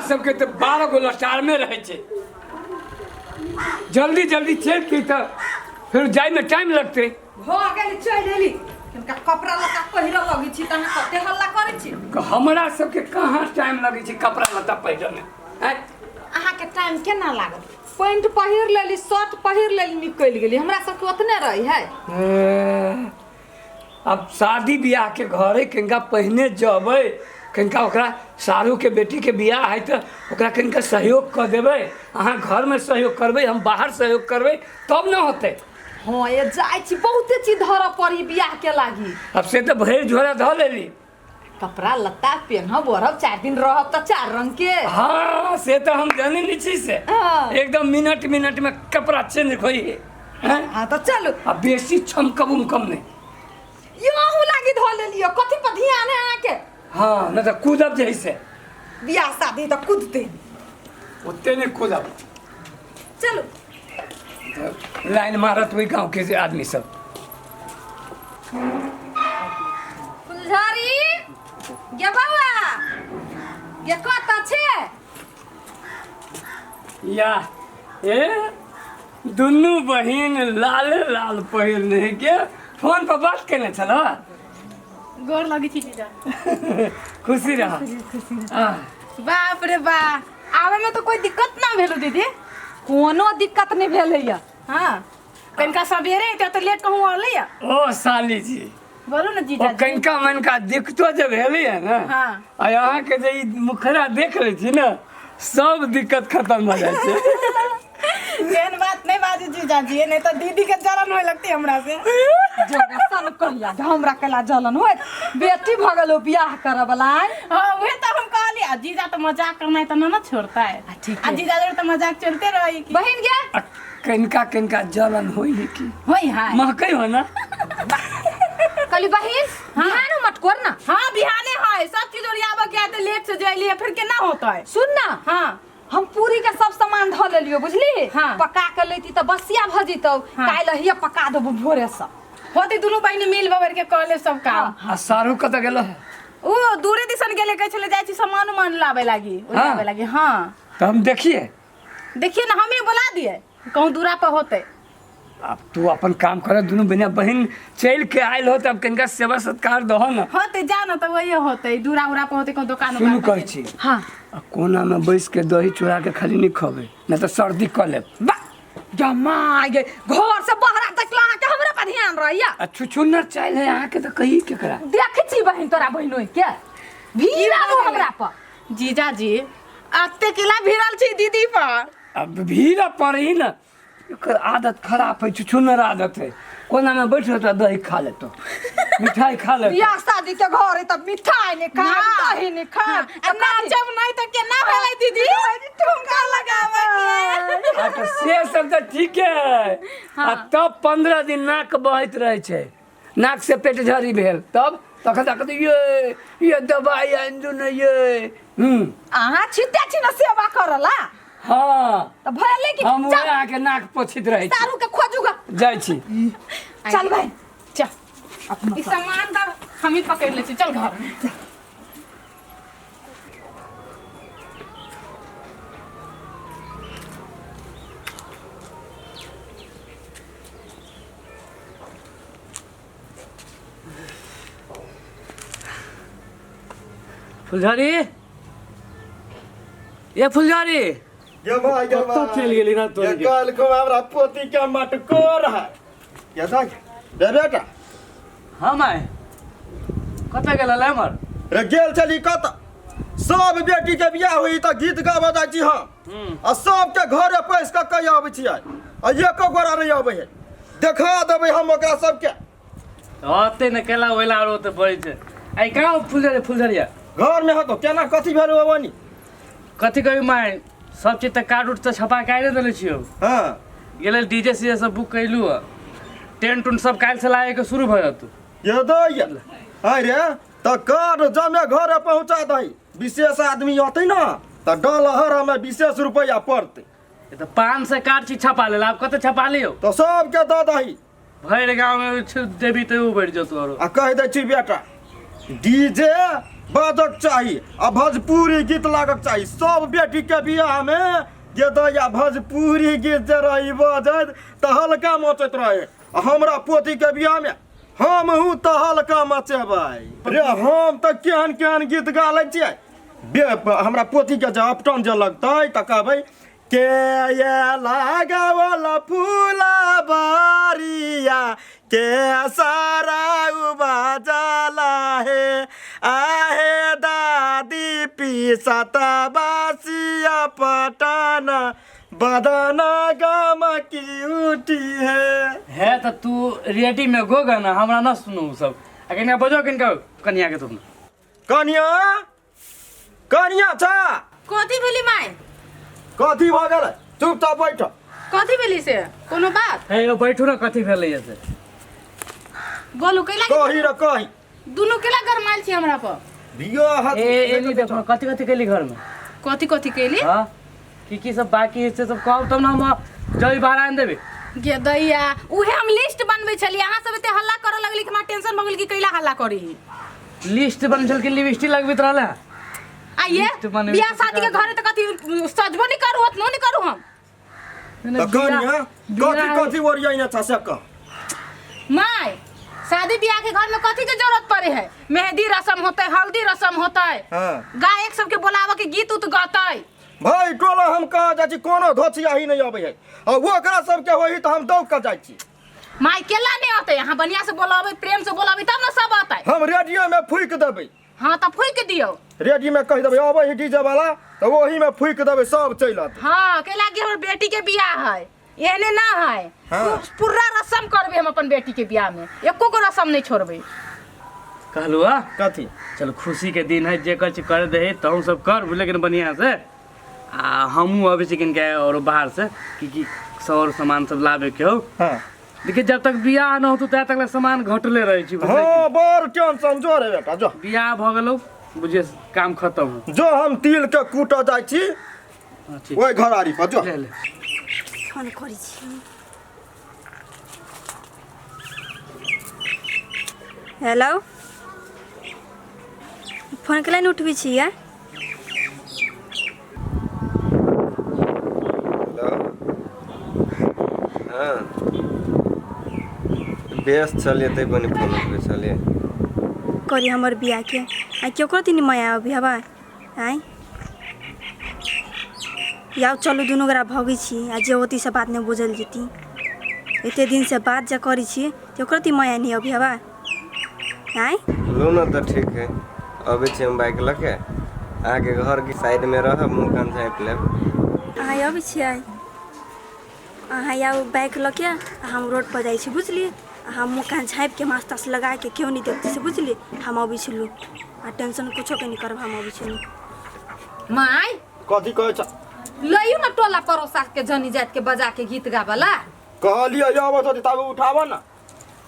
सबके तऽ 12 गो लटारमे रहै छै। जल्दी जल्दी चलि तऽ फेर जाइमे टाइम लगतै। भऽ गेल, चलि एली। हिनका कपड़ा लत्ता पहिरऽ लगै छी तऽ अहाँ कते हल्ला करै छी। हमरा सबके कहाँ टाइम लगै छै कपड़ा लत्ता पहिरऽमे? आँय? अहाँके टाइम केना लागत? पैंट पहिर लेली, शर्ट पहिर लेली, निकलि गेली। हमरा सबके ओतने रहै है। ए, अब शादी बियाह के घरे किनका पहिने जबै, किनका ओकरा सारू के बेटी के बियाह है तऽ ओकरा किनका सहयोग कऽ देबै। अहाँ घरमे सहयोग करबै, हम बाहर सहयोग करबै, तब ने होतै। हाँ, ये जाइ छी, बहुते चीज धरऽ पड़ी बियाह के लागी। अब से तऽ भरि झोरा धऽ लेली। कपड़ा लत्ता पेनहब ओढ़ब, 4 दिन रहब तऽ 4 रंग के। हाँ, से तऽ हम जानै नहीं छी से। हाँ। एकदम मिनट मिनट में कपड़ा चेंज होइ है। हैं? हाँ तऽ चलू। आ बेसी चमकब उमकब नहीं। यो अहूँ लागी धऽ लेलियो, कथी पर ध्यान है अहाँके? हाँ, नहीं तऽ कूदब जे से। बियाह शादी तऽ कूदते। ओते नहीं कूदब। चलू। लाइन मारत ओहि गाँव के आदमी सब। फुलझड़ी गे बौआ गे, कतऽ छे? या ए दुनू बहिन लाल लाल पहिरने के फोन पर बात केने छल। गोर लगै छी जीजा। खुशी रह। आह, बाप रे बा, आवे में तो कोई दिक्कत ना भेलो दीदी? कोनो दिक्कत नहीं भेलैया। हाँ, कनिका सवेरे अइते तऽ लेट कहूँ अलै। ओ साली जी। बोलू ने जीजा। ओ कनिका मनका दिक्कतो जे भेलै है ने, हाँ। आ अहाँके जे ई मुखड़ा देख लै छी ने, सब दिक्कत खत्म भऽ जाइ छै। एहन बात नहीं बाजू जीजाजी, नहीं तो दीदी के जलन होए लगती हमरा से। जगसन कहिया जे हमरा कैला जलन होइत? बेटी भऽ गेलो बियाह करऽ वाला। हाँ, उहे तो हम कहली। आ जीजा तो मजाक करना है तो ना ना छोड़ता है। आ, ठीक आ है। जीजा जोड़े तो मजाक चलते रही की। बहिन गे। आ कनिका कनिका जलन होइ है की? होई है। महकै हो ना। कहली बहिन, बिहान हो मटकोर ना? हाँ, बिहाने है। सब चीज ओरियाबऽ के है तो लेट से जइली, फिर केना होता है? सुन ना। हाँ। हम पूरी के सब सामान धऽ लेलियो, बुझली? हाँ। पका के लेती तऽ बसिया भऽ जेतौ। हाँ। काल्हि हिया पका देबो भोरे से। होते दुनू बहिनी मिल बबर के कऽ लेब सब काम। आ सारू कतऽ गेल? ओ दूरे दिसन गेले, कहै छलै जाइ छी सामान उमान लाबै लागी, ओरियाबै लागी। हाँ। तऽ हम देखिए। देखिए ना, हमें बोला दिए कहूँ दूरा पर होते। अब तू अपन काम कर, दुनू बिना बहिन चलि के आयल हो तब कनिका सेवा सत्कार दहो ना। होते, जाओ ना तो वही होते, दूरा उरा पर होते कहूँ दुकान सुनू, उकान पर। कहै छी। हाँ। आ कोना में बैस के दही चूड़ा के खाली नहीं खबै, नहीं तऽ सर्दी कऽ लेब। बा जमाय गे, घर से बहरा देखला अहाँके हमरा पर ध्यान रहैया। आ छुछुन्नर चालि है अहाँके तऽ कही केकरा। देखै छी बहिन, तोरा बहिनोइ के भीड़ आबो हमरा पर। जीजाजी, अते केला भिड़ल छी दीदी पर? अब भीड़ पर ही ना, एकर आदत खराब है, छुछुन्नर आदत है। कोना में बैठ रहता, दही खा लेतो, मिठाई खा लेतो। बियाह शादी के घर है तऽ मिठाई नहीं खाब, ना। दही नहीं खाब, आ नाचब नहीं तऽ केना भेलै दीदी? ठुमका लगाबे के। आ तऽ से सब तऽ ठीके है। आ तब 15 दिन नाक बहैत रहै छै, नाक से पेट झड़ी भेल, तब तखन तखन ये ये दवाई आनि दू ने ये। अहाँ छिते छी ने सेवा करला। हाँ। तऽ भेलै कि हम चल। वएह अहाँके नाक पोछैत रहै छी। सारू के खोजू गा। जाइ छी। चल भाई। चल, ई सामान तऽ हम ही पकड़ लै छी, चल घर में। फुलझड़ी, ये फुलझड़ी। ये भाई, ये कतऽ भाई। चलि गेली ना तोरी ये के? काल्हि को हमरा पोती के मटकोर है। ये देख रे बेटा। हाँ माय, कतऽ गेल हलै हमर? रे गेल छली कतऽ? सब बेटी के बियाह होई तऽ गीत गाबऽ जाइ छी हम, आ सबके घरे पैस कऽ कहि अबै छियै, आ एको गोरा नहि अबै है। देखा देबै हम ओकरा सबके। ओते ने केला ओला आरो ओते बढ़ै छै। आइ कहाँ फुलझड़ी? फुलझड़िया घर में हतो। केना कथी भेल बनी? कथी कही माय, सब चीज तऽ कार्ड उड तऽ छपा के आइने देले छियौ। हाँ। गेलै डीजे सीजे सब बुक कैलू हँ, टेंट उंट सब काल्हि से लागे के शुरू भऽ जेतौ। ये दैया, अरे तऽ कार्ड जमे घरे पहुँचा दही। विशेष आदमी अतै ने तऽ डलहर हमे विशेष रुपैआ पड़तै। ई तऽ 500 कार्ड छी छपा लेल, आब कते छपा लियौ? तऽ सबके दऽ दही। भरि गाँवमे देबी तऽ ओ बढ़ि जेतौ आरो। आ कहि दै छी बेटा, डीजे बाजक चाही आ भोजपुरी गीत लागक चाही। सब बेटी के बियाह में जे दैया भोजपुरी गीत जे रही बजैत तऽ हल्का मचैत रहे। आ हमरा पोती के बियाह में हमहूँ तऽ हल्का मचेबै रे। हम तऽ केहन केहन गीत गा लै छियै बे। हमरा पोती के जे अपटन जे लगतै तऽ कहबै के ये लगावल फूला बारिया के सारा उबाजला हे, आहे दादी पीसत बासिया पटना बदना गम की उठी है। है तऽ तू रेडी में गो गाना, हमरा न सुनू उ सब। आ कनिया बजो, कनिका कनिया के तुम। कनिया, कनिया छा। कथी भेली माय? कथी भऽ गेलै? चुपचाप बैठ। कथी भेली से कोनो बात? हे यौ बैठू ने, कथी भेलै से बोलू कैला? कही र कही। दुनू केला गरमायल छी हमरा पर? बियाह ए ए नहीं देखो, कथी कथी कैली घर में? कथी कथी कैली? हाँ, की की सब बाकी है से सब कहब तब ने हम जई बाहर आनि देबै। गे दैया, उहे हम लिस्ट बनबै छलियै, अहाँ सब एते हल्ला करऽ लगली कि हमरा टेंशन भऽ गेल कि कैला हल्ला करी। लिस्ट बन छल कि लिपस्टिक लगबैत रहले? आ ये लिस्ट बनबै बियाह छी शादी के घरे तऽ कथी सजबो नहीं करू, ओतनो नहीं करू हम। तऽ कनिया कथी कथी ओरियाइने छ से कह। माय, शादी ब्याह के घर में कथी के जरूरत पड़े है? मेहंदी रसम होते, हल्दी रसम होते, हाँ। गायक सबके बोलावे के गीत उत गते। भाई टोला हम कहाँ जाइ छी, कोनो धोछियाही नहि अबै है आ ओकरा सबके होही तऽ हम दौग कऽ जाइ छी। माय केला नहीं होते? यहाँ बढ़िया से बोलावे, प्रेम से बोलावे तब ना सब आता। हम रेडियो में फूकि देबै। हाँ तऽ फूकि दियौ। रेडियो में कहि देबै अबै है डीजे वाला तऽ ओही में फूकि देबै, सब चलि अतै। हाँ, केला कि हमर बेटी के बियाह है, एहने ना है। हाँ। पूरा रसम करबे हम अपन बेटी के बियाह में, एको गो रसम नहीं छोड़बे। कहलू आ कथी? चल खुशी के दिन है, जे कर कर दे तहूँ सब कर, लेकिन बढ़िया से। आ हमहूँ अबै छी किनके और बाहर से की की सौर सामान सब लाबे के हो। हाँ। देखिए जब तक बियाह न होतो तब तक सामान घटले रहे छी, बुझलै की? हाँ बड़ टेंशन जो रे बेटा जो। बियाह भऽ गेलौ बुझिए काम खत्म हो। जो हम तिल के कूटऽ जाइ छी। हाँ, ठीक। ओहि घरारी पर जो। ले ले। फोन करै छी। हेलो, फोन केला नहि उठबै छियै? हेलो, हाँ व्यस्त छलियै तै बनी फोन उठबै छलियै। करी हमर बियाहके आ केकरो तिनी माया अभी हवा आँय याओ। चलू दुनू गोरा भगै छी आ जे होती से बात नहि बुझल जेती। एते दिन से बात जे करै छी तऽ ओकरो ती माया नहि अभी हवा आँय। लू ने तऽ ठीक है, अबै छी हम बाइक लऽ के अहाँके घरके साइडमे रहब, मुँह कान झाँपि लेब। अहाँ अबै छियै? अहाँ आउ बाइक लऽ के आ हम रोड पर जाइ छी, बुझलियै? आ हम मुँह कान झाँपिके मास्क तास्क लगाके केओ नहि देखतै से, बुझलियै? हम अबै छी लू, आ टेंशन कुछोके नहि करब, हम अबै छी लू। माय। कथी कहै छ? लइयो ना टोला पड़ोसा के जनी जात के बजा के गीत गाबला। कहलियै अबैत होतै तब उठाबऽ ने।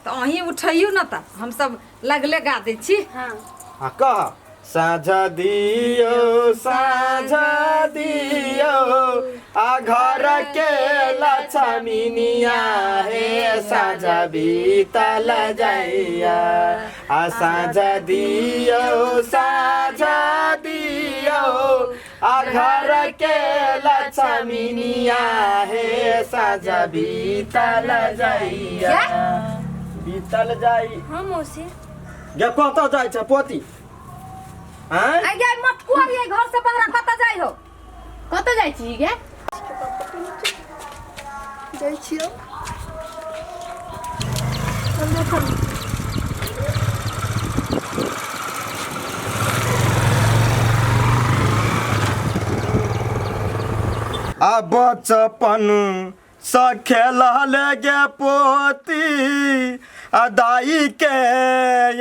तऽ अहीं उठैयौ ना तऽ हम सब लगले गा दै छी। हाँ। आ कह, साझा दियो साझा दियो आ घर के लक्ष्मीनिया हे, साझा बीतल जाइया। आ साझा दियो साझा दियो आ घर के लक्ष्मीनिया हे, साझा बीतल जाइया, बीतल जाई। हाँ मौसी। गे कतऽ जाइ छै पोती आँय? आई गे मटकुआ ये घर से बाहर कतऽ जाइ हो? कतऽ जाइ छी गे? जाइ छियौ। चलू चलू। आ बचपन सँ खेलल गे पोती आ दाई के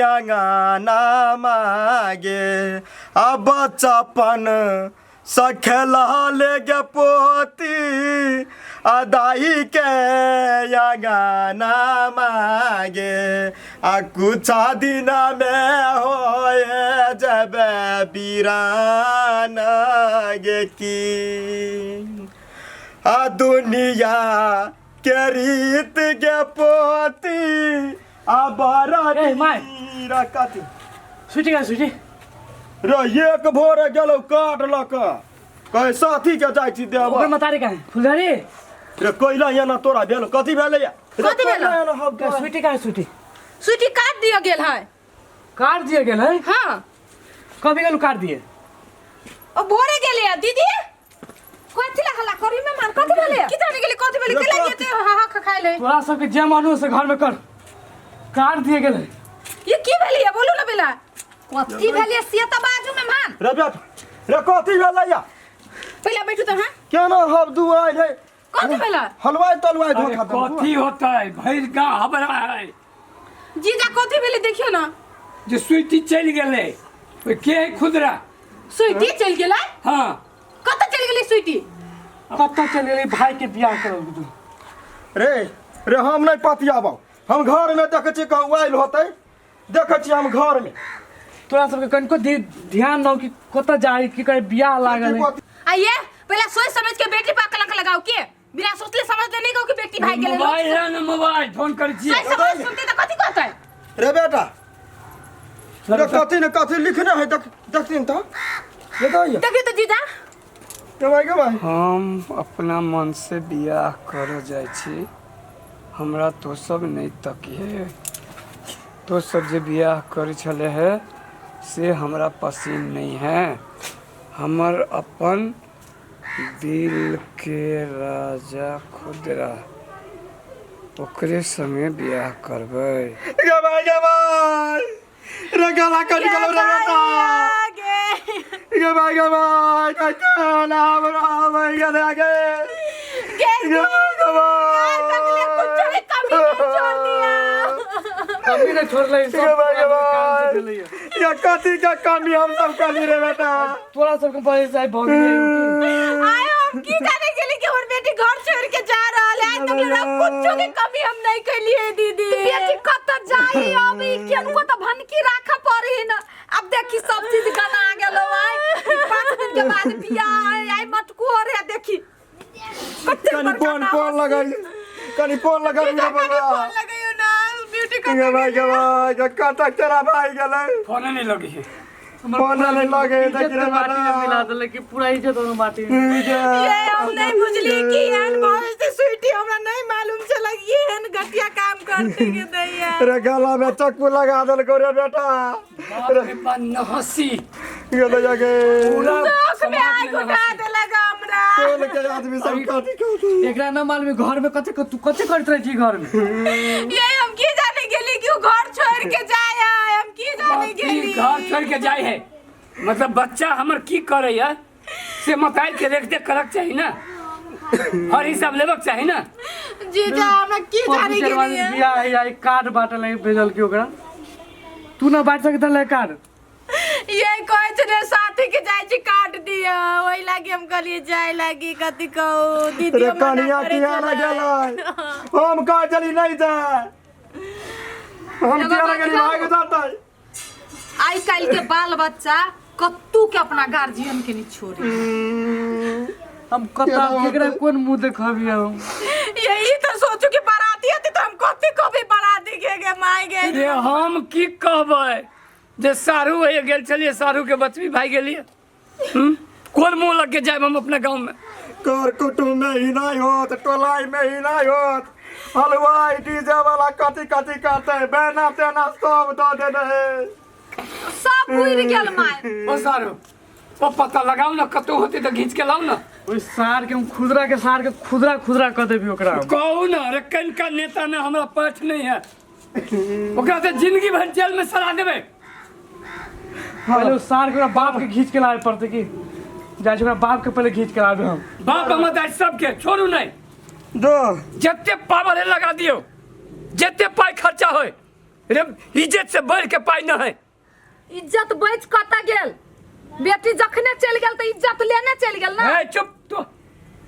अंगना मागे। आ बचपन सँ खेलल गे पोती आ दाई के अंगना मागे, आ कुछ दिन में होए जबे बीरान गे की आ दुनिया के रीत गे पोती आ बड़ा ए, my. कथी? सुति गा सुति। रे एक भोरे गेलौ काट लऽ कऽ कहे साथी के जाइ छी देब ओकर मतारी कहाँ है फुलझड़ी रे कोइला एना तोरा भेल कथी भेलै या रे कथी भेलौ? कोइला एना हम का स्वीटी कहाँ है स्वीटी स्वीटी काट दिया गेल है काट दिए गेल है हाँ कभी गेलू काट दिए ओ भोरे गेले है दीदी कथी ला हल्ला करी में मान कथी भेलै की जाने गेली कथी भेलै केला जेते हा हा खाइ ले तोरा सबके जे मन हो से घर में कर काट दिए गेल है ये की भेलै है बोलू ना बेला कथी भेलै से तऽ बाजू में मान रे बेटा रे कथी भेलै या पहले बैठू तो हां केना हम दू आइ रे कथी भेलै हलवाई तलवाई अरे धोखा देलकौ। कथी होतै भरि गाँव हबरा है जीजा कथी भेलै देखियो ना जे स्वीटी चलि गेलै ओहि के है खुदरा स्वीटी चलि गेलै हाँ कतऽ चलि गेलै स्वीटी कतऽ चलि गेलै भाई के बियाह करल तू रे रे हम नहीं पतियाबौ हम घर में देखै छी कहूँ आयल होतै देखै छी हम घर में तोरा सबके कनिको ध्यान न कि कतऽ जाई की करे बियाह लागल है आ ये पहले सोच समझ के बेटी पर कलंक लगाओ के बिना सोचले समझले नहीं कहो कि बेटी भाग गेलै मोबाइल है ना मोबाइल फोन करै छियै सोच समझ सुनते तऽ कथी कहतै रे बेटा रे कथी ने कथी लिखने है देख देखथिन तऽ देखिए देखियो तऽ जीजा के भाई के भाई हम अपना मन से बियाह करऽ जाइ छी हमरा तो सब नहि तकिहे तो सब जे बियाह करै छलै हे से हमरा पसिन नहि है हमर अपन दिल के राजा खुदरा ओकरे संगे बियाह करबै गे भाई गे भाई रे गला कट गेलौ रे बेटा गे भाई गे भाई कटल हमरा भाई गेलै गे गे भाई गे भाई कमी नहीं छोड़ले गे भाई गे भाई या कथी के कमी हम सब करी रे बेटा तोरा सबके वजह से आइ भऽ गेलै आय हम की जाने गेली कि हमर बेटी घर छोड़ के जा रहल है तक ले कुछो के कमी हम नहीं कैलिए दीदी बेटी कत जाई अब ई केनको त भनकी राख पड़ी न अब देखी सब चीज गना गेलो आइ 5 दिन के बाद बियाह है आइ मटकू रे देखी कते कनी बड़का फोन नाव फोन लगाई कनी फोन लगाई रे बाबा फोन लगैयो ना ब्यूटी गे भाई गे भाई गे कटक तेरा भाई गेलै फोने नहि लगे है फोन नहीं लगे इज्जत देख रे के माटी में मिला बेटा देले कि पूरा इज्जत और माटी में ये हम नहीं बुझली कि एहन भविष्य स्वीटी हमरा नहीं मालूम छल कि एहन घटिया काम करते के दैया रे गला में चक्कू लगा देलको रे बेटा बाप रे बा नहसी गेलै गे पूरा शौक में समाज आगि में उठा नहसी। देलक हमरा टोल के आदमी सब कथी कथी एकरा न मालूम है घर में कथी तू कथी करैत रहै छी घर में ये हम की जाने गेली कि उ घर छोड़ के जाय है हम की जाने की गेली घर छोड़ के जाय है मतलब बच्चा हमर की करे है से मताई के देख देख करक चाही ना हर हिसाब लेबक चाही ना जीजा हमरा की जाने गेली है बियाह है आई कार्ड बांटल है भेजल की ओकरा तू ना बांट सकत रहले कार्ड ये कहै छलै साथी के जाइ छी काट दिअ ओहि लागी हम कहलियै जाय लागी कथी कहू दीदी रे कनिया किया ना गेलै हम कह चली नहीं जाए हम किया ना गेली भाग जाता आइ काल्हि के बाल बच्चा कत्तू के अपना गार्जियन के नहीं छोड़े हम कता केकरा कोन मुंह देखबियै हम यही तो सोचू कि बाराती हती तो हम कथी कहबै बाराती के गे माय गे रे हम की कहबै जे सारू होइए गेल छलियै सारू के बचबी भाई गेलियै हम्म? कोन मुँह लग के जायब हम अपना गाँव में कर कुटुम्ब में ही नहीं होत टोलाई में ही नहीं होत हलवाई डीजे वाला कथी कथी करते बेना तेना सब दऽ देने है सब उड़ि गेल माय ओ सारू ओ पता लगाउ ने कतौ होतै तऽ घीच के लाउ ने ओहि सार के हम खुदरा के सार के खुदरा खुदरा कऽ देबी ओकरा हम। कहू ने अरे कनिका नेता ने हमरा पाठ नहीं है ओकरा तऽ जिंदगी भर जेल में सड़ा देबै पहले ओ सार के ओकरा बाप के घीच के लाबे पड़तै कि जाइ छै ओकरा बाप के पहले घीच के लाबे हम बाप हमर दाइ सबके छोड़ू नहीं दो जते पावर है लगा दियो जते पाई खर्चा होय रे इज्जत से बढ़ के पाई न है इज्जत बच कतऽ गेल बेटी जखने चलि गेल तऽ इज्जत लेने चलि गेल ना ए चुप तो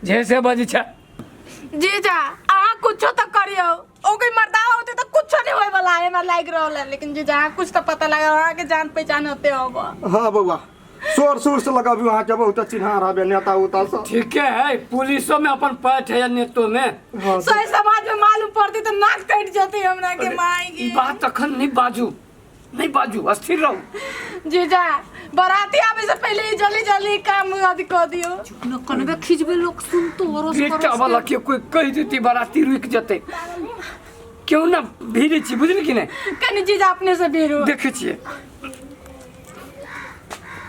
जैसे बजै छै जीजा अहाँ कुछो तो करियो ओ कोई मर्दा होते तो कुछो नहीं होए वाला है हमरा लाग रहल है लेकिन जीजा अहाँ कुछ तो पता लगा अहाँ के जान पहचान होते होबो हाँ बउआ शोर सुर से लगाबी वहाँ के बहुत चिन्हार हबे नेता उता सब ठीके है पुलिसो में अपन पैठ है या नेतो में सही समाज में मालूम पड़ती तो नाक कट जती हमरा के माई ई के बात तखन नहीं बाजू नहीं बाजू अस्थिर रहू जीजा बराती आवे से पहले ही जल्दी जल्दी काम अथी कर दियो। न कनबे खिचबे लोग सुन तो अरोस बेटा परोस वाला के। के कोई कहि देती बाराती रुकि जेतै। क्यों ना भीड़े छी, बुझली कि नहि? कनी जीजा अपने से भीड़ू। देखै छियै।